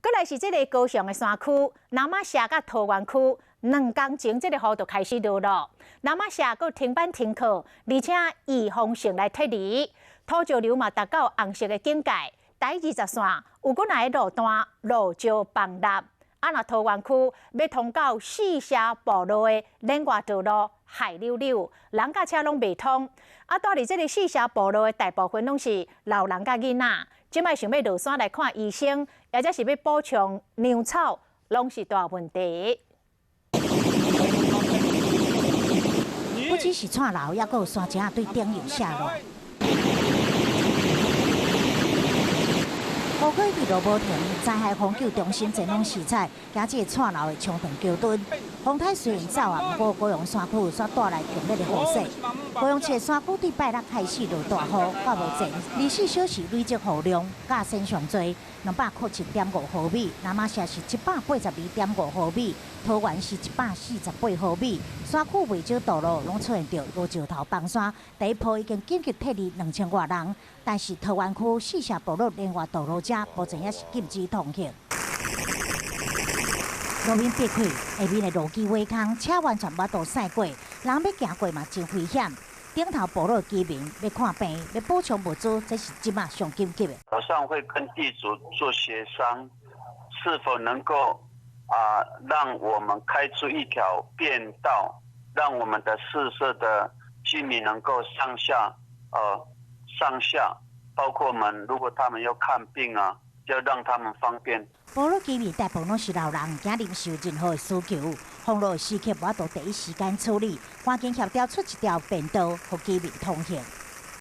閣來是這个高雄的山區，那瑪夏佮桃園區，2工前這个雨就開始落咯。那瑪夏閣停班停課，而且預防性來撤離，土石流嘛達到紅色的警戒，台20線有幾若个路段路石崩落。啊，若桃園區欲通到四社部落的連外道路海溜溜，人佮車攏袂通。啊，蹛佇這个四社部落的大部分攏是老人佮囡仔，這擺想欲落山來看醫生，抑者是欲補充糧草，攏是大問題。不只是蔡樓，猶閣有山石對頂又下落。雨過一直落無停，災害防救中心前往視察，行這个蔡樓的長長橋墩。風颱雖然走啊，毋過高雄山區煞帶來強烈的雨勢。高雄市的山區對拜六開始落大雨，到目前24小時累積雨量加線上濟，207.5毫米，那瑪夏是182.5毫米，桃園是148毫米。山區袂少道路攏出現著落石頭崩山，第一波已經緊急撤離2000外人，但是桃園區四社部落連外道路遮目前猶是禁止通行。路面裂開，下面的路基挖空，車完全無法度駛過，人欲行過嘛真危險。頂頭部落居民欲看病，欲補充物資，這是這馬上緊急的。早上會跟地主做協商，是否能夠啊讓我們開出一條便道，讓我們的四社的居民能夠上下，包括我們如果他們要看病啊，要讓他們方便。部落居民大部分攏是老人，驚臨時有任何的需求，封路時刻無法度第一時間處理，趕緊協調出一條便道，予居民通行。